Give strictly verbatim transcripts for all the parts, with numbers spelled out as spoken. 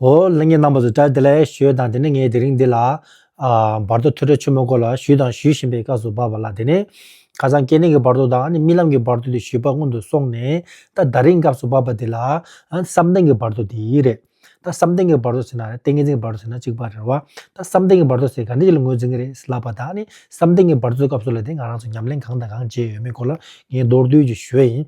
ཨོ་ལྷན་རྒྱས་རྣམ་པ་ཚོ་བཀྲ་ཤིས་བདེ་ལེགས་ཞུ་དང་། དེ་ནས་ངས་དེ་རིང་འདི་ལ་ཨ་བར་དོ་ཐོས་གྲོལ་ཆེན་མོའི་སྐོར་ལ་ཞུས་དང་ཞུ་བཞིན་པའི་སྐབས་སུ་བབས་པ་ལ། དེ་ནས་ཁ་སང་སྐྱེ་གནས་ཀྱི་བར་དོ་དང་ཨ་ནི་རྨི་ལམ་གྱི་བར་དོ་དེ་ཞུས་པ་སྔོན་དུ་སོང་ནས། ད་ད་རིང་སྐབས་སུ་བབས་པ་འདི་ལ་ཨ་བསམ་གཏན་གྱི་བར་དོ་དེ་རེད། ད་བསམ་གཏན་གྱི་བར་དོ་ཟེར་ན་རེད། ཏིང་ངེ་འཛིན་གྱི་བར་དོ་ཟེར་ན་གཅིག་པ་རེད་བ། ད་བསམ་གཏན་གྱི་བར་དོ་ཟེར་ག་འདྲ་ཞིག་ལ་ངོས་འཛིན་གྱི་རེད་ལབ་པ་དང་། ཨ་ནི་བསམ་གཏན་གྱི་བར་དོའི་སྐབས་སུ་ལ་དེ་ང་རང་ཚོ་ཉམས་ལེན་གང་དང་གང་བྱས་ཡོད་མེད་སྐོར་ལ་ངས་མདོར་བསྡུས་ཀྱིས་ཞུ་བ་ཡིན།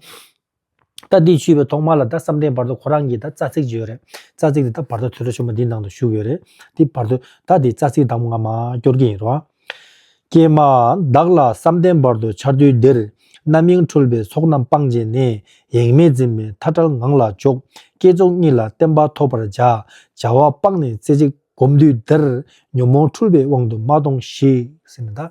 ད་འདི་ཞུས་པའི་ཐོག་མ་ལ་ད་བསམ་གཏན་བར་དོ་ཁོ་རང་གི་ད་རྩ་ཚིག་ཅིག་ཡོད་རེད། རྩ་ཚིག་འདི་ད་བར་དོ་ཐོས་གྲོལ་ཆེན་མོ་འདིའི་ནང་དུ་བཞུགས་ཡོད་རེད། འདི་བར་དོ་ད་འདི་རྩ་ཚིག་དང་པོ་ང་མར་སྐྱོར་གྱི་ཡིན་རོ། ཀྱེ་མ། བདག་ལ་བསམ་གཏན་བར་དོ་འཆར་དུས་འདིར། རྣམ་གཡེང་འཁྲུལ་པའི་ཚོགས་རྣམས་སྤངས་བྱས་ནས། ཡེངས་མེད་འཛིན་མའི་མཐའ་བྲལ་ངང་ལ་འཇོག་བསྐྱེད་རྫོགས་གཉིས་ལ་བརྟན་པ་ཐོབ་པར་བྱ། བྱ་བ་སྤངས་ནས་རྩེ་གཅིག་སྒོམ་དུས་འདིར། ཉོན་མོངས་འཁྲུལ་པའི་དབང་དུ་མ་གཏོང་ཞིག་ཟེར་ནས་ད།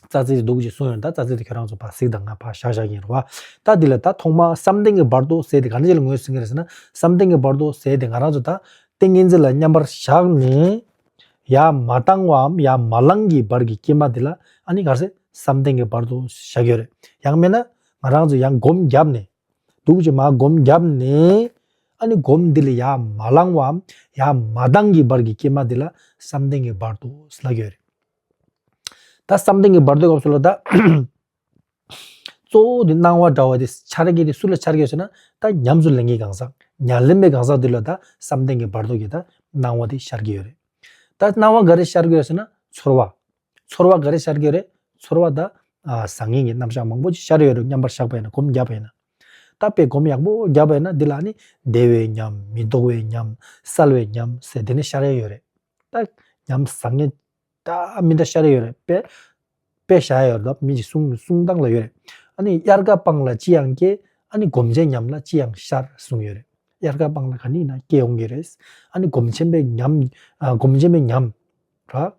རྩ་ཚིག་འདུག་ཅེས་གསུངས་ཡོད། ད་རྩ་ཚིག་དེ་ཁྱོད་རང་ཚོ་ཕར་གཟིགས་དང་། ང་ཕར་བཞག་བཞག་གི་ཡིན་རོ་བ། ད་འདི་ལ་ད་ཐོག་མ་བསམ་གཏན་གྱི་བར་དོ་ཟེར་དེ་ག་འདྲ་ཞིག་ལ་ངོས་ཟིན་གྱི་རེད་ཟེར་ན། བསམ་གཏན་གྱི་བར་དོ་ཟེར་དེ་ང་རང་ཚོ་ད་ཏིང་ངེ་འཛིན་ལ་མཉམ་པར་བཞག་ནས་ཡར་མ་བཏང་བའམ་ཡར་མ་ལངས་ཀྱི་བར་གྱི་སྐྱེས་མ་འདི་ལ་ཨ་ནི་ག་རེ་ཟེར། བསམ་གཏན་གྱི་བར་དོ་བཞག་གི་ཡོད་རེད། ཡང་མིན་ན་ང་རང་ཚོ་ཡང་སྒོམ་བརྒྱབ་ནས། འདུག་ཅེས་མར་སྒོམ་བརྒྱབ་ནས། ཨ་ནི་སྒོམ་འདི་ལ་ཡར་མ་ལངས་བའམ་ཡར་མ་བཏང་གི་བར་གྱི་སྐྱེས་མ་འདི་ལ་བསམ་གཏན་གྱི་བར་དོ་ཟེར་ལབ་ཀྱི་ཡོད་རེད། ད་བསམ་གཏན་གྱི་བར་དོའི་སྐབས་སུ་ལ་ད་གཙོ་བོ་དེ་སྣང་བ་འདྲ་བ་དེ་འཆར་གྱི་དེ་སུ་ལ་འཆར་གྱི་ཡོད་ཟེར་ན། ད་ཉམས་སུ་ལེན་གྱི་གང་ཟག་ཉམས་ལེན་པའི་གང་ཟག་དེ་ལ་ད་བསམ་གཏན་གྱི་བར་དོ་གི་ད་སྣང་བ་དེ་ཤར་གྱི་ཡོད་རེད། ད་སྣང་བ་ག་རེ་ཤར་གྱི་ཡོད་ཟེར་ན་ཚོར་བ། ཚོར་བ་ག་རེ་ཤར་གྱི་ཡོད་རེད། ཚོར་བ་ད་ཨ་བཟང་ངན་གྱི་རྣམ་གཞག་མང་པོ་ཅིག་ཤར་ཡོད་རེད། མཉམ་པར་བཞག་པ་ཡིན་ན། སྒོམ་བརྒྱབ་པ་ཡིན་ན། ད་དཔེ་སྒོམ་ཡག་པོ་བརྒྱབ་པ་ཡིན་ན་འདི་ལ་ནི་བདེ་བའི་ཉམས། མི་རྟོག་པའི་ཉམས། གསལ་བའི་ཉམས་ཟེར་དེ་ནི་ཤར་ཡ་ཡོད་རེད། ད་ཉམས་བཟང་ངན་ད་མི་འདྲ་ཤར་ཡོད་རེད། དཔེ་དཔེ་བཞག་ཡོད་རེད། མི་གི་གསུང་གསུང་སྟངས་ལ་ཡོད་རེད། ཨ་ནི་དབྱར་ཁ་སྤང་ལ་ཅི་ཡང་སྐྱེ། ཨ་ནི་སྒོམ་ཆེན་ཉམས་ལ་ཅི་ཡང་ཤར་གསུངས་ཡོད་རེད། དབྱར་ཁ་སྤང་ལ་ག་ནས་ཡིན་ན་སྐྱེ་ཡོང་གི་རེད། ཨ་ནི་སྒོམ་ཆེན་པའི་ཉམས། ཨ་སྒོམ་ཆེན་པའི་ཉམས་ར།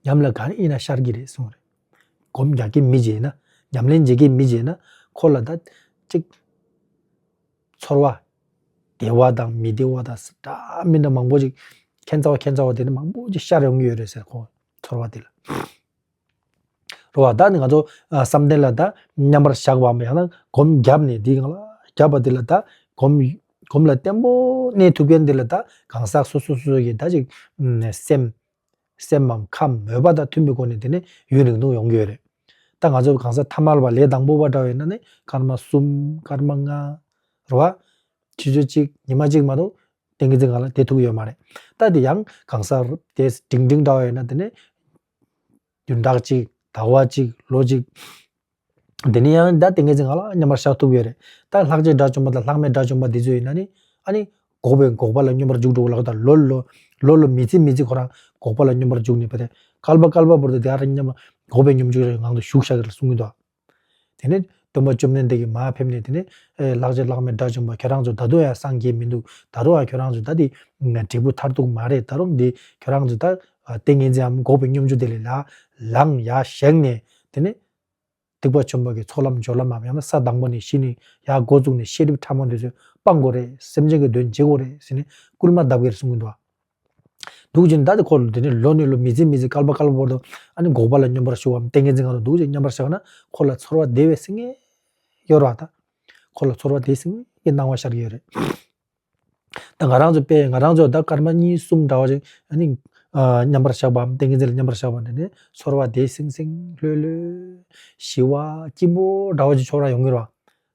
ཉམས་ལ་ག་ནས་ཡིན་ན་ཤར་གི་རེད་གསུངས་རེད། སྒོམ་རྒྱག་གི་མི་བྱས་ན། ཉམས་ལེན་བྱེད་ཀྱི་མི་བྱས་ན། ཁོ་ལ་ད་ཅིག་ཚོར་བ། བདེ་བ་དང་མི་བདེ་བ་དང་འདྲ་མི་འདྲ་མང་པོ་ཅིག་ཁྱད་མཚར་བ་ཁྱད་མཚར་བ་དེ་ནི་མང་པོ་ཅིག་ཤར་ཡོང་གི་ཡོད་རེད་ཟེར། ཁོ་ཚོར་བ་དེ་ལ། རོ་བ། ད་ནི་ང་ཚོ་ཨ་བསམ་གཏན་ལ་ད་མཉམ་པར་བཞག་པའམ་ཡང་ན་སྒོམ་བརྒྱབ་ནས་འདི་སྒང་ལ་བརྒྱབ་པ་འདི་ལ་ད་སྒོམ་སྒོམ་ལ་བརྟན་པོ་གནས་ཐུབ་མཁན་འདི་ལ་ད་གང་ཟག་སོ་སོ་སོ་སོ་གི་ད་ཅིག་ཨ་སེམས་སེམས་མམ་ཁམས་མོས་པ་དང་མཐུན་པའི་སྒོ་ནས་དེ་ནས་ཡུན་རིང་ཐུང་ཡོང་གི་ཡོད་རེད། ད་ང་ཚོ་གང་ཟག་ཐ་མལ་པ་ལས་དང་པོ་པ་འདྲ་བ་ཡིན་ན་ནི་སྐར་མ་གསུམ་སྐར་མ་ལྔ་རོ་བ། ཆུ་ཚོད་གཅིག་ཉི་མ་གཅིག་མ་གཏོགས་ཏིང་ངེ་འཛིན་སྒང་ལ་བསྡད་ཐུབ་ཀྱི་ཡོད་མ་རེད། ད་དེ་ཡང་གང་ཟག་དེ་འབྲིང་འབྲིང་འདྲ་བ་ཡིན་ན་དེ་ནས་བདུན་ཕྲག་གཅིག་ཟླ་བ་གཅིག་ལོ་གཅིག་དེ་ནས་ཡང་ད་ཏིང་ངེ་འཛིན་སྒང་ལ་མཉམ་པར་བཞག་ཐུབ་ཀྱི་ཡོད་རེད། ད་ལྷག་བཅས་དགྲ་བཅོམ་པ་དང་ལྷག་མེད་དགྲ་བཅོམ་པ་འདི་ཚོ་ཡིན་ན་ནི་ཨ་ནི་འགོག་པའི་འགོག་པ་ལ་སྙོམས་པར་འཇུག་འགྲོ་གི་ལ། ད་ལོ་ལོ་ལོ་ལོ་མི་ཚེ་མི་ཚེ་ཁོ་རང་འགོག་པ་ལ་སྙོམས་པར་འཇུག་ནས་པ་དེ་བསྐལ་པ་བསྐལ་པ་བར་དུ་དེ་ཨ་ར་མཉམ་པར་འགོག་པའི་སྙོམས་འཇུག་རང་ངང་དུ་བཞུགས་བཞག་གི་རེད་གསུང་གི་འདུག་དེ་ནས་སྟོན་པ་བཅོམ་ལྡན་འདས་ཀྱིས་མར་ཕེབས་ནས་དེ་ནས་ཨེ་ལྷག་བཅས་ལྷག་མེད་དགྲ་བཅོམ་པ་ཁྱོད་རང་ཚོ་ད་དུང་ཡང་སངས་རྒྱས་མི་འདུག་ད་དུང་ཡང་ཁྱོད་རང་ཚོ་ད་དེ་འབྲས་བུ་མཐར་ཐུག་མ་རེད། ད་རུང་འདི་ཁྱོད་རང་ཚོ་ད་ཏིང་ངེ་འཛིན་འམ་འགོག་པའི་སྙོམས་འཇུག་དེ་ལས་ལ་ལངས་ཡར་བཞེངས་ནས་དེ་ནས་སྡིག་པ་ཆེན་པོ་གི་ཚོགས་ལམ་སྦྱོར་ལམ་མམ་ཡང་ན་ས་དང་པོ་ནས་གཞི་ནས་ཡར་འགོ་བཙུགས་ནས་ཤེས་རིག་ཕྲ་མོ་འདི་ཚོ་སྤང་དགོས་རེད། སེམས་ཅན་གྱི་དོན་བྱེད་དགོས་རེད་ཟེར་ནས་སྐུལ་མ་བརྡབ་ཀྱི་རེད་གསུང་གི་འདུག་འདུག་ཅིང་ད་དེ་ཁོ་ལ་དེ་ནས་ལོ་ནས་ལོ་མི་ཚེ་མི་ཚེ་བསྐལ་པ་བསྐལ་པ་བར་དུ་ཨ་ནི་འགོག་པ་ལ་སྙོམས་པར་ཞུགས་པའམ་ཏིང་ངེ་འཛིན་སྒང་དུ་འདུག་ཅིང་མཉམ་པར་བཞག་ན་ཁོ་ལ་ཚོར་བ་བདེ་བའི་སེམས་ངེས་ཡོད་རེད་བ། ད་ཁོ་ལ་ཚོར་བ་བདེ་སེམས་ངེས་ཀྱི་སྣང་བ་ཤར་གྱི་ཡོད་རེད། ད་ང་རང་ཚོ་དཔེ་ང་རང་ཚོ་ད་སྐར་མ་གཉིས་གསུམ་འདྲ་བ་ཅིག་ཨ་ནི་ཨ་མཉམ་པར་བཞག་པའམ་ཏིང་ངེ་འཛིན་ལ་མཉམ་པར་བཞག་པ་འདི་ནས་ཚོར་བ་བདེ་སིང་སིང་ལྷོད་ལྷོད་ཞི་བ་སྐྱིད་པོ་འདྲ་བ་ཅིག་ཕྱོགས་ར་ཡོང་གི་རེད་བ།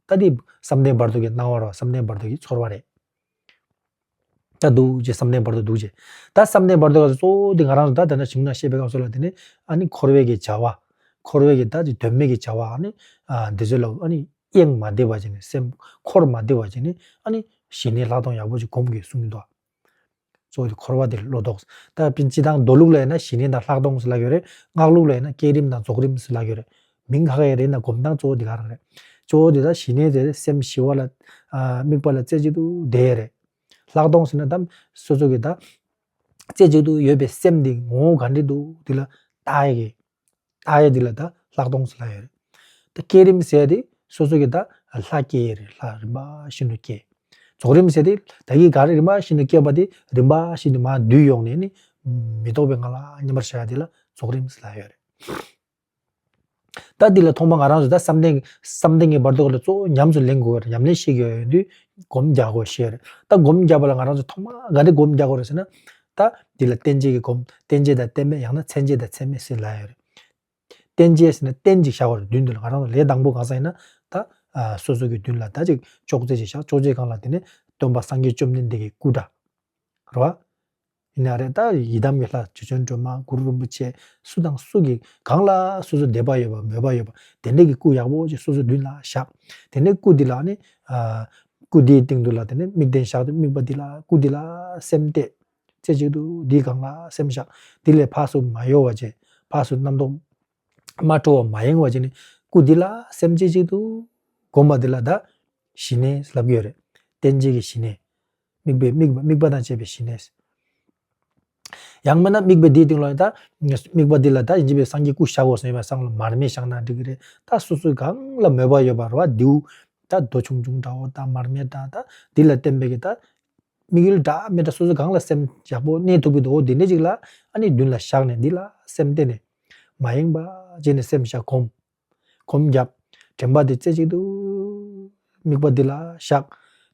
ད་འདི་བསམ་གཏན་བར་དོ་གི་སྣང་བ་རེད་བ། བསམ་གཏན་བར་དོ་གི་ཚོར་བ་རེད། ད་འདུག་ཅེས་བསམ་གཏན་བར་དོ་འདུག་ཅེས། ད་བསམ་གཏན་བར་དོ་ག་ཚོད་འདི་ང་རང་ཚོ་ད་ད་ནང་ཞིང་ནང་བཤད་པའི་སྐབས་སུ་ལ་དེ་ནི་ཨ་ནི་འཁོར་བའི་གི་བྱ་བ། འཁོར་བའི་གི་ད་དེ་དོན་མེད་ཀྱི་བྱ་བ་ཨ་ནི་ཨ་འདི་ཚོ་ལ་ཨ་ནི་གཡེང་མ་བསྡད་པ་བྱས་ནས་སེམས་འཁོར་མ་བསྡད་པ་བྱས་ནས་ཨ་ནི་ཞི་གནས་ལྷག་མཐོང་ཡག་པོ་ཅིག་སྒོམ་དགོས་གསུངས་འདུག་གཙོ་བོ་དེ་འཁོར་བ་དེ་བློ་ལྡོག་ད་སྤྱི་བཏང་མདོ་ལུགས་ལ་ཡིན་ན་ཞི་གནས་དང་ལྷག་མཐོང་ཟེར་ལབ་ཡོད་རེད། སྔགས་ལུགས་ལ་ཡིན་ན་བསྐྱེད་རིམ་དང་རྫོགས་རིམ་ཟེར་ལབ་ཡོད་རེད། མིང་ཁ་ཁ་ཡ་རེད་ན་སྒོམ་སྟངས་གཙོ་བོ་དེ་ག་རང་རེད། གཙོ་བོ་དེ་ད་ཞི་གནས་དེ་སེམས་ཞི་བ་ལ་ཨ་དམིགས་པ་ལ་རྩེ་གཅིག་ཏུ་བསྡད་ཡ་རེད། ལྷག་མཐོང་ཟེར་ན་ད་སོ་སོ་གི་ད་རྩེ་གཅིག་ཏུ་ཡོད་པའི་སེམས་དེ་ངོ་བོ་ག་འདྲ་འདུག་དེ་ལ་ལྟ་ཡ་གི་ལྟ་ཡ་དེ་ལ་ད་ལྷག་མཐོང་ཟེར་ལབ་ཡོད་རེད། ད་བསྐྱེད་རིམ་ཟེར་ཡ་དེ་སོ་སོ་གི་ད་ལྷ་བསྐྱེད་ཡ་རེད། ལྷ་རིམ་པ་བཞིན་དུ་བསྐྱེད། རྫོགས་རིམ་ཟེར་དེ་ད་གི་ག་རེ་རིམ་པ་བཞིན་དུ་བསྐྱེད་པ་དེ་རིམ་པ་བཞིན་དུ་མར་བསྡུས་ཡོང་ནས་ནི་མི་རྟོག་པའི་ངང་ལ་མཉམ་པར་བཞག་ཡ་དེ་ལ་རྫོགས་རིམ་ཟེར་ལབ་ཡོད་རེད། ད་འདི་ལ་ཐོག་མ་ང་རང་ཚོ་ད་བསམ་གཏན་བསམ་གཏན་གྱི་བར་དུ་ལ་གཙོ་བོ་ཉམས་སུ་ལེན་དགོས་པར་ཉམས་ལེན་ཤེས་ཀྱི་ཡོད་དུས་སྒོམ་རྒྱག་དགོས་ཤེས་རེད། ད་སྒོམ་རྒྱག་པ་ལ་ང་རང་ཚོ་ཐོག་མ་ག་འདྲ་སྒོམ་རྒྱག་དགོས་རེད་ཟེར་ན། ད་འདི་ལ་རྟེན་བཅས་ཀྱི་སྒོམ། རྟེན་བཅས་དང་རྟེན་མེད། ཡང་ན་མཚན་བཅས་དང་མཚན་མེད་ཟེར་ལབ་ཡོད་རེད། རྟེན་བཅས་ཟེར་ན་རྟེན་ཅིག་བཞག་པ་རེད། མདུན་དུ་ལ་ང་རང་ཚོ་ལས་དང་པོ་གང་ཟག་ཡིན་ན་ད་ཨ་སོ་སོ་གི་མདུན་ལ་ད་ཅིག་ཅོག་ཙེ་ཅིག་བཞག་ཅོག་ཙེ་སྒང་ལ་དེ་ནས་སྟོན་པ་སངས་རྒྱས་བཅོམ་ལྡན་འདས་ཀྱི་སྐུ་འདྲ། རེད་བ། ཡིན་ན་རེད། ད་ཡི་དམ་གྱི་ལྷ་རྗེ་བཙུན་སྒྲོལ་མ་གུ་རུ་རིན་པོ་ཆེ་སུ་དང་སུ་གི་གང་ལ་སོ་སོ་དད་པ་ཡོད་པ་མོས་པ་ཡོད་པ་དེ་འདྲ་གི་སྐུ་ཡག་པོ་ཅིག་སོ་སོ་མདུན་ལ་བཞག་དེ་ནས་སྐུ་འདི་ལ་ནི་ཨ་སྐུ་འདིའི་སྟེང་དུ་ལ་དེ་ནས་དམིགས་རྟེན་བཞག་སྟེ་དམིགས་པ་འདི་ལ་སྐུ་འདི་ལ་སེམས་གཏད། རྩེ་གཅིག་ཏུ་འདིའི་སྒང་ལ་སེམས་བཞག་འདི་ལས་ཕར་ཚུར་མ་གཡོ་བ་བྱས། ཕར་ཚུར་རྣམ་རྟོག་མ་འཕྲོ་བ་མ་ཡེངས་པ་བྱས་ནས་སྐུ་འདི་ལ་སེམས་རྩེ་གཅིག་ཏུ་བསྒོམ་པ་འདི་ལ་ད་ཞི་གནས་ལབ་ཀྱི་ཡོད་རེད། རྟེན་བཅས་ཀྱི་ཞི་གནས། དམིགས་པའི་དམིགས་པ་དམིགས་པ་དང་བཅས་པའི་ཞི་གནས། ཡང་མིན་ན་དམིགས་པའི་འདིའི་སྟེང་ལ་ད་དམིགས་པ་འདི་ལ་ད་ཡིན་གཅིག་པའི་སངས་རྒྱས་སྐུ་བཞག་དགོས་ཟེར་ཡོད་པ་སང་ལ་མར་མེ་བཞག་ན་འགྲིག་གི་རེད། ད་སོ་སོའི་སྒང་ལ་མོས་པ་ཡོད་པ་རེད་བ། རྡེའུ་ད་རྡོ་ཆུང་ཆུང་འདྲ་བོ་ད་མར་མེ་འདྲ་ད་འདི་ལ་བརྟེན་པའི་གི་ད་དམིགས་ཡུལ་འདྲ་མི་འདྲ་སོ་སོ་སྒང་ལ་སེམས་ཡག་པོ་གནས་ཐུབ་ཀྱི་འདུག་འོ་དེ་འདྲ་ཅིག་ལ་ཨ་ནི་མདུན་ལ་བཞག་ནས་འདི་ལ་སེམས་གཏད་ནས་མ་ཡེངས་པ་བྱས་ནས་སེམས་བཞག་སྒོམ། སྒོམ་བརྒྱབ། དྲན་པ་དེ་རྩེ་གཅིག་ཏུ་དམིགས་པ་འདི་ལ་བཞག་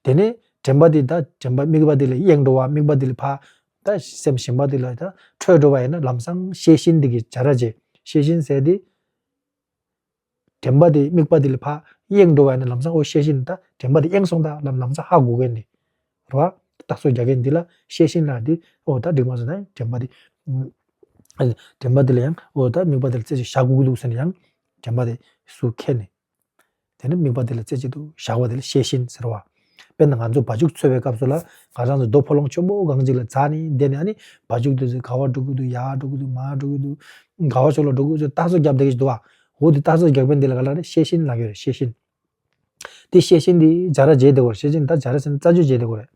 དེ་ནས་དྲན་པ་འདི་ད་དྲན་པ་དམིགས་པ་འདི་ལ་གཡེང་འགྲོ་བ། དམིགས་པ་འདི་ལ་ཕར་ད་སེམས་གཞན་པ་འདི་ལ་ད་འཕྲོས་འགྲོ་བ་ཡིན་ན་ལམ་སང་ཤེས་བཞིན་འདི་གི་བྱ་ར་བྱེད། ཤེས་བཞིན་ཟེར་དེ། དྲན་པ་དེ་དམིགས་པ་དེ་ལ་ཕར་གཡེང་འགྲོ་བ་ཡིན་ན་ལམ་སང་འོ་ཤེས་བཞིན་ད་དྲན་པ་དེ་གཡེང་སོང་ད་ལམ་ལམ་སང་ཧ་གོ་གི་ནི། རེད་བ། རྟགས་གསལ་རྒྱག་མཁན་འདི་ལ་ཤེས་བཞིན་ལ་འདི་འོ་ད་འགྲིག་མ་སོང་ད་དྲན་པ་དེ། དྲན་པ་དེ་ལ་ཡང་འོ་ད་དམིགས་པ་དེ་ལ་རྩེ་གཅིག་བཞག་དགོས་ཀྱི་འདུག་ཟེར་ནས་ཡང་དྲན་པ་དེ་སུ་ཁྱེར་ནས། དེ་ནས་དམིགས་པ་དེ་ལ་རྩེ་གཅིག་ཏུ་བཞག་པ་དེ་ལ་ཤེས་བཞིན་ཟེར་བ། དཔེར་ན་ང་ཚོ་བ་ཕྱུགས་འཚོ་བའི་སྐབས་སུ་ལ་ང་རང་ཚོ་རྡོ་ཕོ་ལོང་ཆེན་པོ་སྒང་གཅིག་ལ་འཛེགས་ནས་བསྡད་ནས་ཨ་ནི་བ་ཕྱུགས་དེ་ཚོ་ག་བ་འགྲོ་གི་འདུག་ཡར་འགྲོ་གི་འདུག་མར་འགྲོ་གི་འདུག་ག་བ་ཕྱོགས་ལ་འགྲོ་གི་འདུག་ཟེར་རྟགས་གསལ་རྒྱབ་བསྡད་ཀྱི་འདུག་བ། འོ་དེ་རྟགས་གསལ་རྒྱག་པའི་འདི་ལ་ག་ལ་རེད། ཤེས་བཞིན་ལབ་ཀྱི་རེད། ཤེས་བཞིན། དེ་ཤེས་བཞིན་དེ་བྱ་ར་བྱེད་བསྡད་དགོས་རེད། ཤེས་བཞིན་ད་བྱ་ར་ཟེར་ན་རྩད་གཅོད་བྱེད་བསྡད་དགོས་རེད།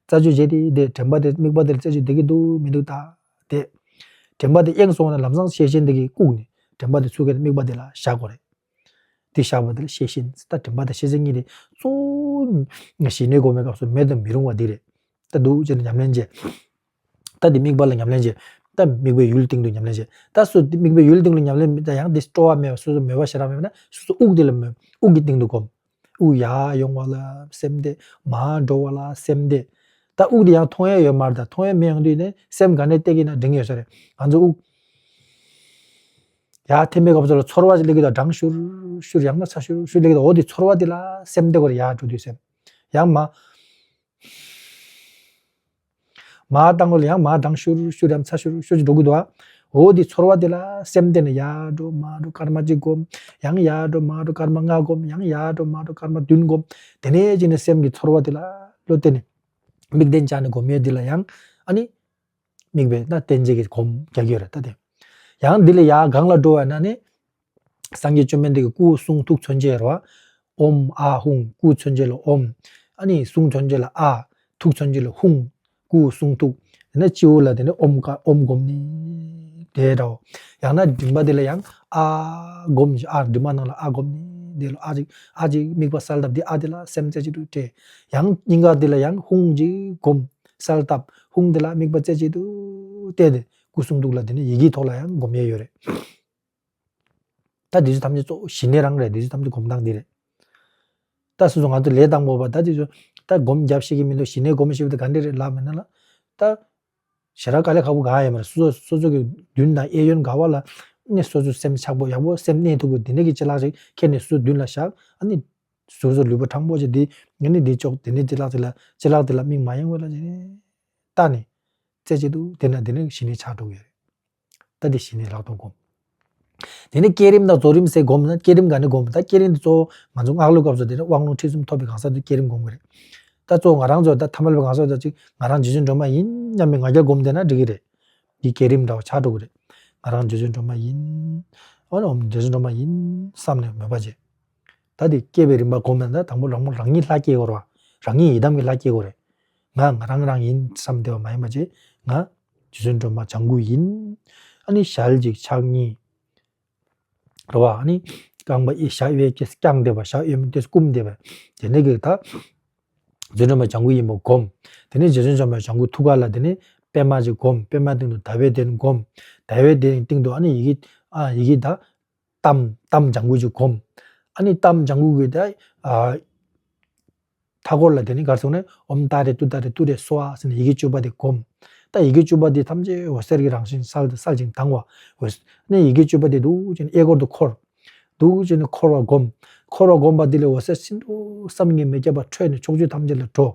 རྩད་གཅོད་བྱེད་དེ་དེ་དྲན་པ་དེ་དམིགས་པ་དེར་རྩད་གཅོད་བསྡད་ཀྱི་འདུག་མི་འདུག་ད། དེ། དྲན་པ་དེ་གཡེང་སོང་ན་ལམ་སང་ཤེས་བཞིན་དེ་གིས་བཀུག་ནས་དྲན་པ་དེ་ཚུར་ཁྱེར་ནས་དམིགས་པ་དེ་ལ་བཞག་དགོས་རེད། དེ་བཞག་པ་དེ་ལ་ཤེས་བཞིན་ད་དྲན་པ་དང་ཤེས་བཞིན་གཉིས་དེ་གཙོ་བོ་ཞི་གནས་སྒོམ་པའི་སྐབས་སུ་མེད་དུ་མི་རུང་བ་འདི་རེད། ད་འདུག་ཅེས་ཉམས་ལེན་བྱེད། ད་འདི་དམིགས་པ་ལ་ཉམས་ལེན་བྱེད། ད་དམིགས་པའི་ཡུལ་སྟེང་དུ་ཉམས་ལེན་བྱེད། ད་སུ་དམིགས་པའི་ཡུལ་སྟེང་དུ་ཉམས་ལེན་མི་ད་ཡང་འདི་སྤྲོ་བ་མེད་པ་སོ་སོ་མོས་པ་ཞེ་དྲག་མེད་པ་ན་སོ་སོ་དབུགས་དེ་ལ་མོས། དབུགས་ཀྱི་སྟེང་དུ་སྒོམ། དབུགས་ཡར་ཡོང་བ་ལ་སེམས་གཏད། མར་འགྲོ་བ་ལ་སེམས་གཏད། ད་དབུགས་དེ་ཡང་མཐོང་ཡ་ཡོད་མ་རེད། ད་མཐོང་ཡ་མི་ཡོང་དུས་ནས་སེམས་ག་ནས་གཏད་ཀྱི་ན་འགྲིག་ཡོད་ས་རེད། ང་ཚོ་དབུགས་ཡར་འཐེན་པའི་སྐབས་སུ་ལ་ཚོར་བ་ཞིག་སླེབས་ཀྱི་འདུག་གྲང་ཤུར་ཤུར་ཡང་ན་ཚ་ཤུར་ཤུར་སླེབས་ཀྱི་འདུག་འོ་དེ་ཚོར་བ་དེ་ལ་སེམས་གཏད་དགོས་རེད། ཡར་འགྲོ་དུས་སེམས་ཡང་མ། མར་བཏང་བ་ལ་ཡང་མར་གྲང་ཤུར་ཤུར་ཡང་ཚ་ཤུར་ཤུར་ཅིག་འགྲོ་གི་འདུག་ཨ། འོ་དེ་ཚོར་བ་དེ་ལ་སེམས་གཏད་ནས་ཡར་འགྲོ་མར་འགྲོ་སྐར་མ་གཅིག་སྒོམ། ཡང་ཡར་འགྲོ་མར་འགྲོ་སྐར་མ་ལྔ་སྒོམ། ཡང་ཡར་འགྲོ་མར་འགྲོ་སྐར་མ་བདུན་སྒོམ། དེ་ནས་ཅིག་ནས་སེམས་ཀྱི་ཚོར་བ་དེ་ལ་བློ་གཏད་ནས་དམིགས་རྟེན་བཅའ་ནས་སྒོམ་ཡས་དེ་ལ་ཡང་ཨ་ནི་དམིགས་པའི་ན་རྟེན་བཅས་ཀྱི་སྒོམ་རྒྱག་གི་ཡོད་རེད། ད་དེ་ཡང་འདི་ལས་ཡར་སྒང་ལ་འགྲོ་བ་ན་ནི། སངས་རྒྱས་བཅོམ་ལྡན་འདས་ཀྱི་སྐུ་གསུང་ཐུགས་མཚོན་བྱེད་རེད་བ། ཨོཾ་ཨཱཿཧཱུྃ། སྐུ་མཚོན་བྱེད་ལ་ཨོཾ། ཨ་ནི་གསུང་མཚོན་བྱེད་ལ་ཨཱཿ། ཐུགས་མཚོན་བྱེད་ལ་ཧཱུྃ། སྐུ་གསུང་ཐུགས། དེ་ནས་སྤྱི་བོ་ལ་དེ་ནས་ཨོཾ་ཀ་ཨོཾ་སྒོམ་ནི་དེ་འདྲ་བོ། ཡང་ན་མགྲིན་པ་དེ་ལ་ཡང་ཨཱཿ་སྒོམ་ཞིང་ཨཱཿ་མགྲིན་པ་ནང་ལ་ཨཱཿ་སྒོམ་ནི་དེ་ལ་ཨཱཿ་ཅིག་ཨཱཿ་ཅིག་དམིགས་པ་གསལ་བཏབ་དེ་ཨཱཿ་དེ་ལ་སེམས་རྩེ་གཅིག་ཏུ་གཏད། ཡང་སྙིང་ག་དེ་ལ་ཡང་ཧཱུྃ་ཅིག་སྒོམ་གསལ་བཏབ། ཧཱུྃ་དེ་ལ་དམིགས་པ་རྩེ་གཅིག་ཏུ་གཏད་དེ་སྐུ་གསུང་ཐུགས་ལ་དེ་ནས་ཡི་གེ་ཐོག་ལ་ཡང་སྒོམ་ཡས་ཡོད་རེད། ད་འདི་ཚོ་ཐམས་ཅད་གཙོ་བོ་ཞི་གནས་རང་རེད། འདི་ཚོ་ཐམས་ཅད་སྒོམ་སྟངས་འདི་རེད། ད་སོ་སོ་ང་ཚོ་ལས་དང་པོ་པ་ད་འདི་ཚོ་ད་སྒོམ་རྒྱབ་ཤེས་ཀྱི་མི་འདུག་ཞི་གནས་སྒོམ་ཤེས་པ་ད་ག་འདྲ་རེད་ལབ་མེད་ན་ལ། ད་ཞེ་དྲག་དཀའ་ལས་ཁག་པོ་གང་ཡང་མ་རེད། སོ་སོ་སོ་སོ་གི་མདུན་དང་གཡས་གཡོན་ག་བ་ལ་ནི་སོ་སོ་སེམས་ཆགས་པོ་ཡག་པོ་སེམས་གནས་ཐུབ་པོ་འདི་ནས་ཀྱི་ཅི་ལག་ཅིག་ཁྱེར་ནས་སོ་མདུན་ལ་བཞག་ཨ་ནི་སོ་སོ་ལུས་པོ་ཕྲང་པོ་ཅིག་འདི་ང་ནི་འདི་ཅོག་དེ་ནས་ཅི་ལག་དེ་ལ་ཅི་ལག་དེ་ལ་མིག་མ་ཡེངས་བ་ལ་ཅི་ནས་ལྟ་ནས་རྩེ་གཅིག་ཏུ་དེ་ན་དེ་ནས་ཞི་གནས་ཆགས་འགྲོ་གི་ཡོད་རེད། ད་དེ་ཞི་གནས་ལྷག་མཐོང་སྒོམ། དེ་ནས་བསྐྱེད་རིམ་དང་རྫོགས་རིམ་ཟེར་སྒོམ་ན་བསྐྱེད་རིམ་ག་ནས་སྒོམ། ད་བསྐྱེད་རིམ་དེ་གཙོ་བོ་ང་ཚོ་སྔགས་ཀླུ་སྐབས་སུ་དེ་ནས་དབང་ལུང་ཁྲིད་གསུམ་ཐོབ་པའི་གང་ཟག་དེ་བསྐྱེད་རིམ་སྒོམ་གི་རེད། ད་གཙོ་བོ་ང་རང་ཚོ་ད་ཐ་མལ་པའི་གང་ཟག་ད་ཅིག་ང་རང་རྗེ་བཙུན་སྒྲོལ་མ་ཡིན་སྙམ་པའི་ང་རྒྱལ་སྒོམ་བསྡད་ན་འགྲིག་གི་རེད། འདི་བསྐྱེད་རིམ་འདྲ་བོ་ཆགས་འགྲོ་གི་རེད། ང་རང་རྗེ་བཙུན་སྒྲོལ་མ་ཡིན། ཨོ་ནི་ཨོཾ་རྗེ་བཙུན་སྒྲོལ་མ་ཡིན་བསམ་ནས་མོས་པ་བྱེད། ད་དེ་བསྐྱེད་པའི་རིམ་པ་སྒོམ་ན་ད་དང་པོ་རང་མོ་རང་ཉིད་ལྷ་བསྐྱེད་དགོས་རེད་བ། རང་ཉིད་ཡི་དམ་གྱི་ལྷ་བསྐྱེད་དགོས་རེད། ང་ང་རང་རང་ཡིན་བསམ་བསྡད་པ་མ་ཡིན་པ་བྱེད། ང་རྗེ་བཙུན་སྒྲོལ་མ་ལྗང་གུ་ཡིན། ཨ་ནི་ཞལ་གཅིག་ཕྱག་གཉིས། རེད་བ། ཨ་ནི་རྐང་པ་གཡས་ཞབས་གཡས་ཀྱིས་བརྐྱངས་བསྡད་པ་ཞབས་གཡོན་མོ་དེ་བསྐུམ་བསྡད་པ། དེ་ནས་ཀྱི་ད་རྗེ་བཙུན་སྒྲོལ་མ་ལྗང་གུ་ཡིན་པ་སྒོམ། དེ་ནས་རྗེ་བཙུན་སྒྲོལ་མ་ལྗང་གུ་ཐུགས་ཀ་ལ་དེ་ནས་པདྨ་ཅིག་སྒོམ། པདྨ་སྟེང་དུ་ཟླ་བའི་གདན་སྒོམ། ཟླ་བའི་གདན་སྟེང་དུ་ཨ་ནི་ཡི་གེ་ཨ་ཡི་གེ་ད། གཏམ་གཏམ་ལྗང་གུ་ཅིག་སྒོམ། ཨ་ནི་གཏམ་ལྗང་གུ་གི་ད་ཨ། མཐའ་སྐོར་ལ་དེ་ནི་ག་རེ་ཟེར་ན། ཨོཾ་ཏཱ་རེ་ཏུཏྟཱ་རེ་ཏུ་རེ་སྭཱ་ཧཱ་ཟེར་ནས་ཡི་གེ་བཅུ་པ་དེ་སྒོམ། ད་ཡི་གེ་བཅུ་པ་དེ་ཐམས་ཅད་འོད་ཟེར་གྱི་རང་བཞིན་གསལ་གསལ་ཞིང་དྭངས་པ། འོད་ནས་ཡི་གེ་བཅུ་པ་དེ་འདུག་ཅེས་ནས་གཡས་སྐོར་དུ་འཁོར། འདུག་ཅེས་ནས་འཁོར་བ་སྒོམ། འཁོར་བ་སྒོམ་པ་དེ་ལས་འོད་ཟེར་ཤིན་ཏུ་བསམ་གྱིས་མི་ཁྱབ་པ་འཕྲོས་ནས་ཕྱོགས་བཅུ་ཐམས་ཅད་ལ་འགྲོ།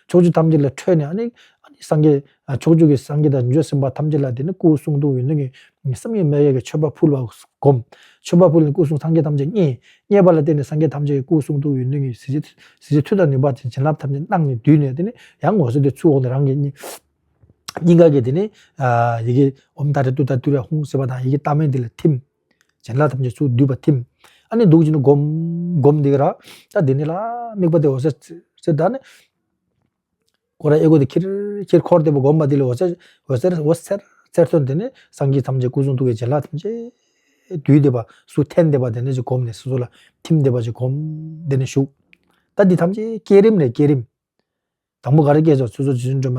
ཕྱོགས་བཅུ་ཐམས་ཅད་ལ་འཕྲོས་ནས་ཨ་ནི་ཨ་ནི་སངས་རྒྱས་ཕྱོགས་བཅུ་གི་སངས་རྒྱས་དང་བྱང་ཆུབ་སེམས་དཔའ་ཐམས་ཅད་ལ་དེ་ནི་སྐུ་གསུང་ཐུགས་ཡོན་ཏན་གྱི་བསམ་གྱིས་མི་ཁྱབ་པའི་མཆོད་པ་ཕུལ་བ་སྒོམ། མཆོད་པ་ཕུལ་ནས་སྐུ་གསུང་སངས་རྒྱས་ཐམས་ཅད་མཉེས། མཉེས་པ་ལ་བརྟེན་ནས་སངས་རྒྱས་ཐམས་ཅད་ཀྱི་སྐུ་གསུང་ཐུགས་ཡོན་ཏན་གྱི་གཟི་བརྗིད་གཟི་བརྗིད་མཐུ་དང་ནུས་པ་ཅན་བྱིན་རླབས་ཐམས་ཅད་གནང་ནས་བསྡུས་ནས་དེ་ནི་ཡང་འོད་ཟེར་དེ་ཚུར་འོང་ནས་རང་གི་སྙིང་སྙིང་ག་གི་དེ་ནི་ཡི་གེ་ཨོཾ་ཏཱ་རེ་ཏུཏྟཱ་རེ་ཏུ་རེ་ཧཱུྃ་ཟེར་བ་དང་ཡི་གེ་ཏཱ་མེ་དེ་ལ་ཐིམ། བྱིན་རླབས་ཐམས་ཅད་ཚུར་བསྡུས་པ་ཐིམ། ཨ་ནི་འདུག་ཅེས་ནས་སྒོམ་སྒོམ་འདི་ག་ར། ད་དེ་ནི་ལ་དམིགས་པ་དེ་འོད་ཟེར་ཟེར་ད་ནི། སྐོར་ར་གཡས་སྐོར་དུ་ཁྱེར་ཁྱེར་འཁོར་བསྡད་པ་སྒོམ་པ་དེ་ལས་འོད་ཟེར་འོད་ཟེར་འོད་ཟེར་ཟེར་ཐོན་དེ་ནས་སངས་རྒྱས་ཐམས་ཅད་སྐུ་གསུང་ཐུགས་ཀྱི་བྱིན་རླབས་ཐམས་ཅད་བསྡུས་བསྡད་པ་ཚུར་འཐེན་བསྡད་པ་དེ་ནས་ཅིག་སྒོམ་ནས་སོ་སོ་ལ་ཐིམ་བསྡད་པ་ཅིག་སྒོམ་དེ་ནས་བཞུགས། ད་འདི་ཐམས་ཅད་བསྐྱེད་རིམ་རེད། བསྐྱེད་རིམ། དང་པོ་ག་རེ་བསྐྱེད་ཚར། ཚུར་ཚུར་རྗེ་བཙུན་སྒྲོལ་མ་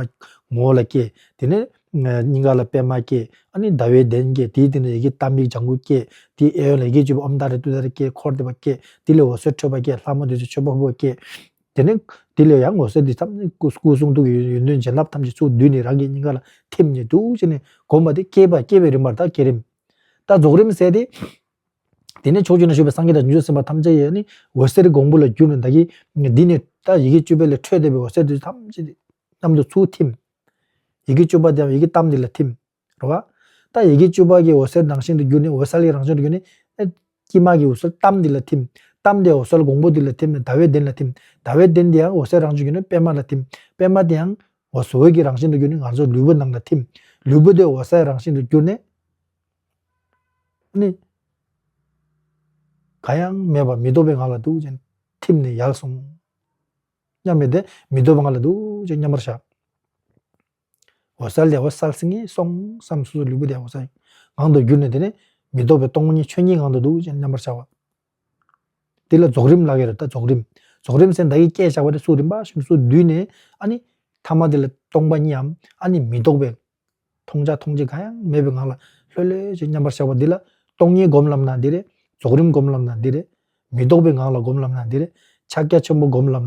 ངོ་བོ་ལ་བསྐྱེད། དེ་ནས་སྙིང་ག་ལ་པདྨ་བསྐྱེད། ཨ་ནི་ཟླ་བའི་གདན་བསྐྱེད། དེའི་སྟེང་ནས་ཡི་གེ་ཏཱཾ་པའི་ལྗང་གུ་བསྐྱེད། དེའི་གཡས་གཡོན་ལ་ཡི་གེ་བཅུ་པ་ཨོཾ་ཏཱ་རེ་ཏུཏྟཱ་རེ་བསྐྱེད། འཁོར་བསྡད་པ་བསྐྱེད། དེ་ལས་འོད་ཟེར་འཕྲོས་པ་བསྐྱེད། ལྷ་མོ་དེ་ཚོས་མཆོད་པ་ཕུལ་བ་བསྐྱེད། དེ་ནས་དེ་ལས་ཡང་འོད་ཟེར་འདི་ཐམས་ཅད་སྐུ་སྐུ་གསུང་ཐུགས་ཀྱི་ཡོན་ཏན་བྱིན་རླབས་ཐམས་ཅད་ཚུར་བསྡུས་ནས་རང་གི་སྙིང་ག་ལ་ཐིམ་ནས་འདུག་ཅེས་ནས་སྒོམ་པ་དེ་བསྐྱེད་པ་བསྐྱེད་པའི་རིམ་པར་ད་བསྐྱེད་རིམ། ད་རྫོགས་རིམ་ཟེར་དེ། དེ་ནས་ཕྱོགས་བཅུ་ན་བཞུགས་པའི་སངས་རྒྱས་དང་བྱང་ཆུབ་སེམས་དཔའ་ཐམས་ཅད་ཡང་ནི་འོད་ཟེར་གོང་བུ་ལ་གྱུར་ནས་ད་གི་འདི་ནས་ད་ཡི་གེ་བཅུ་པའི་ལས་འཕྲོས་བསྡད་པའི་འོད་ཟེར་དེ་ཐམས་ཅད་མཉམ་དུ་ཚུར་ཐིམ། ཡི་གེ་བཅུ་པ་དེའང་ཡི་གེ་ཏཱཾ་འདི་ལ་ཐིམ། རེད་བ། ད་ཡི་གེ་བཅུ་པ་གི་འོད་ཟེར་རང་བཞིན་དུ་གྱུར་ནས་འོད་གསལ་གྱི་རང་བཞིན་དུ་གྱུར་ནས་ཨེ། དཀྱིལ་མ་གི་འོད་ཟེར་ཏཱཾ་འདི་ལ་ཐིམ། ཏཱཾ་དེ་འོད་གསལ་གོང་བུ་འདི་ལ་ཐིམ་ནས་ཟླ་བའི་གདན་ལ་ཐིམ། ཟླ་བའི་གདན་དེའང་འོད་གསལ་རང་བཞིན་གྱུར་ནས་པདྨ་ལ་ཐིམ། པདྨ་དེའང་འོད་ཟེར་འོད་ཀྱི་རང་བཞིན་དུ་གྱུར་ནས་ང་ཚོ་ལུས་པོ་ནང་ལ་ཐིམ། ལུས་པོ་དེ་འོད་གསལ་རང་བཞིན་དུ་གྱུར་ནས། ནི། གང་ཡང་མེད་པར་མི་རྟོག་པའི་ངང་ལ་འདུག་ཅིང་ཐིམ་ནས་ཡལ་སོང་། མཉམ་མེད་དེ་མི་རྟོག་པའི་ངང་ལ་འདུག་ཅིང་མཉམ་པར་བཞག་འོད་གསལ་ལས་འོད་གསལ་སིང་ངེ་སོང་བསམ། སོ་སོ་ལུས་པོ་དེ་འོད་གསལ་ངང་དུ་གྱུར་ནས་དེ་ནས་མི་རྟོག་པའི་སྟོང་ཉིད་ཆོས་ཉིད་ངང་དུ་འདུག་ཅིང་མཉམ་པར་བཞག་པ། དེ་ལ་རྫོགས་རིམ་ལབ་ཀྱི་རེད། ད་རྫོགས་རིམ། རྫོགས་རིམ་ཟེར་ད་གི་སྐད་བཞག་པ་དེ་སུ་རིམ་པ་བཞིན་དུ་སུ་བསྡུས་ནས་ཨ་ནི་ཐ་མ་དེ་ལ་སྟོང་པ་ཉིད་འམ་ཨ་ནི་མི་རྟོག་པའི། མཐོང་བྱ་མཐོང་བྱེད་གང་ཡང་མེད་པའི་ངང་ལ་ལྷོད་ལྷོད་ཅིག་མཉམ་པར་བཞག་པ་འདི་ལ་སྟོང་ཉིད་སྒོམ་ལབ་ན་འདི་རེད། རྫོགས་རིམ་སྒོམ་ལབ་ན་འདི་རེད། མི་རྟོག་པའི་ངང་ལ་སྒོམ་ལབ་ན་འདི་རེད། ཕྱག་རྒྱ་ཆེན་པོ་སྒོམ་ལབ་ན་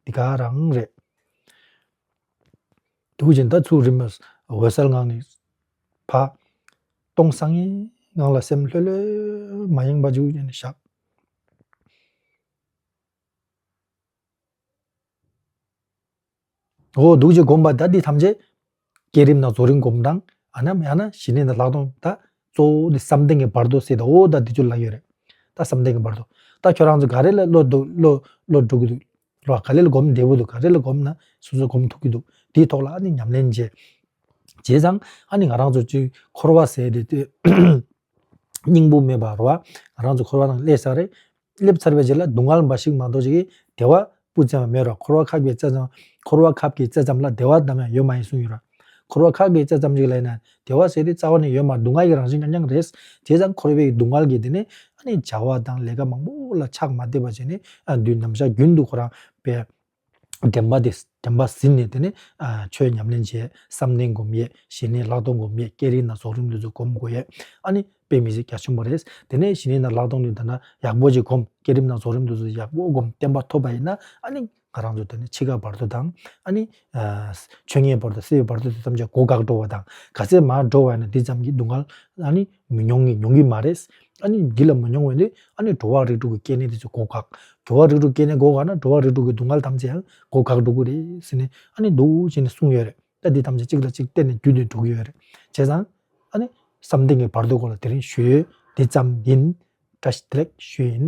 འདི་ག་རང་རེད། འདུག་ཅིང་ད་ཚུར་རིམ་པས་འོད་གསལ་ངང་ནས་ཕར། སྟོང་སང་ངེ་ངང་ལ་སེམས་ལྷོད་ལྷོད་མ་ཡེངས་པ་འཇུག་ཅིང་བཞག་འོ་འདུག་ཅེས་སྒོམ་པ་ད་འདི་ཐམས་ཅད་བསྐྱེད་རིམ་དང་རྫོགས་རིམ་སྒོམ་སྟངས། ཨ་ནམ་ཡང་ན་ཞི་གནས་དང་ལྷག་མཐོང་། ད་གཙོ་བོ་འདི་བསམ་གཏན་གྱི་བར་དོ་ཟེར་ད། འོ་ད་འདི་ཚོ་ལབ་ཡོད་རེད། ད་བསམ་གཏན་གྱི་བར་དོ། ད་ཁྱོད་རང་ཚོ་ག་རེ་ལ་བློ་འདུག་བློ་བློ་འགྲོ་གི་འདུག་རོ། ག་རེ་ལ་སྒོམ་བདེ་བོ་འདུག་ག་རེ་ལ་སྒོམ་ན་སོ་སོ་སྒོམ་ཐུབ་ཀྱི་འདུག་དེའི་ཐོག་ལ་ཨ་ནི་ཉམས་ལེན་བྱེད། བྱས་ཙང་ཨ་ནི་ང་རང་ཚོ་ཅིག་འཁོར་བ་ཟེར་དེ་དེ། སྙིང་པོ་མེད་པ་རེད་བ། ང་རང་ཚོ་འཁོར་བ་ནང་སླེབས་ས་རེད། སླེབས་ཚར་བའི་རྗེས་ལ་སྡུག་བསྔལ་འབའ་ཞིག་མ་གཏོགས་ཅིག་གི་བདེ་བ་སྤུ་ཙམ་ཡང་མེད་རོགས། འཁོར་བ་ཁབ་ཀྱི་རྩ་ཙམ། འཁོར་བ་ཁབ་ཀྱི་རྩ་ཙམ་ལ་བདེ་བ་ནམ་ཡང་ཡོད་མ་ཡིན་གསུངས་ཡོད་ར། འཁོར་བ་ཁབ་ཀྱི་རྩ་ཙམ་ཅིག་ལ་ཡིན་ན་བདེ་བ་ཟེར་དེ་རྩ་བ་ནས་ཡོད་མ། སྡུག་བསྔལ་གྱི་རང་བཞིན་རྐྱང་རྐྱང་རེད། བྱས་ཙང་འཁོར་བའི་སྡུག་བསྔལ་གྱི་དེ་ནི་ཨ་ནི་བྱ་བ་དང་ལས་ཀ་མང་པོ་ལ་ཆགས་མ་བསྡད་པ་བྱས་ནས་ཨ་འདུས་ནམ་ཞག་རྒྱུན་དུ་ཁོ་རང་པའི། དྲན་པ་དེ་དྲན་པ་ཟིན་ནས་དེ་ནས་ཨ་ཆོས་ཉམས་ལེན་བྱེད། བསམ་གཏན་སྒོམ་ཡས། ཞི་གནས་ལྷག་མཐོང་སྒོམ་ཡས། བསྐྱེད་རིམ་དང་རྫོགས་རིམ་དེ་ཚོ་སྒོམ་དགོས་ཡས་ཨ་ནི་དཔེ་མི་སྲིད་རྒྱ་ཆེན་པོ་རེད། དེ་ནས་ཞི་གནས་དང་ལྷག་མཐོང་དེ་ད་ན་ཡག་པོ་ཅིག་སྒོམ། བསྐྱེད་རིམ་དང་རྫོགས་རིམ་དེ་ཚོ་ཡག་པོ་སྒོམ། བརྟན་པ་ཐོབ་པ་ཡིན་ན་ཨ་ནི་ང་རང་ཚོ་དེ་ནས་འཆི་ཁ་བར་དོ་དང་ཨ་ནི་ཨ་ཆོས་ཉིད་བར་དོ། སྲིད་པའི་བར་དོ་དེ་ཐམས་ཅད་གོ་འགག་འགྲོ་བ་དང་། ག་ཚད་མར་འགྲོ་བ་ཡིན་ན་དེ་ཙམ་གྱིས་སྡུག་བསྔལ་ཨ་ནི་མི་མྱོང་གི་མྱོང་གི་མ་རེད། ཨ་ནི་འདི་ལ་མི་མྱོང་བས་ནི་ཨ་ནི་འགྲོ་བ་རིགས་དྲུག་གི་སྐྱེ་གནས་དེ་ཚོ་གོ་འགག་འགྲོ་བ་རིགས་དྲུག་སྐྱེ་གནས་གོ་འགག་ན་འགྲོ་བ་རིགས་དྲུག་གི་སྡུག་བསྔལ་ཐམས་ཅད་ཡང་གོ་འགག་འགྲོ་གི་རེད་ཟེར་ནས་ཨ་ནི་འདུག་ཅེས་ནས་གསུངས་ཡོད་རེད། ད་འདི་ཐམས་ཅད་གཅིག་ལ་གཅིག་བརྟེན་ནས་རྒྱུད་དེ་འགྲོ་གི་ཡོད་རེད། བྱས་ཙང་ཨ་ནི་བསམ་གཏན་གྱི་བར་དོའི་སྐོར་ལ་དེ་རིང་ཞུས་ཡོད། འདི་ཙམ་ཡིན། བཀྲ་ཤིས་བདེ་ལེགས་ཞུ་ཡིན།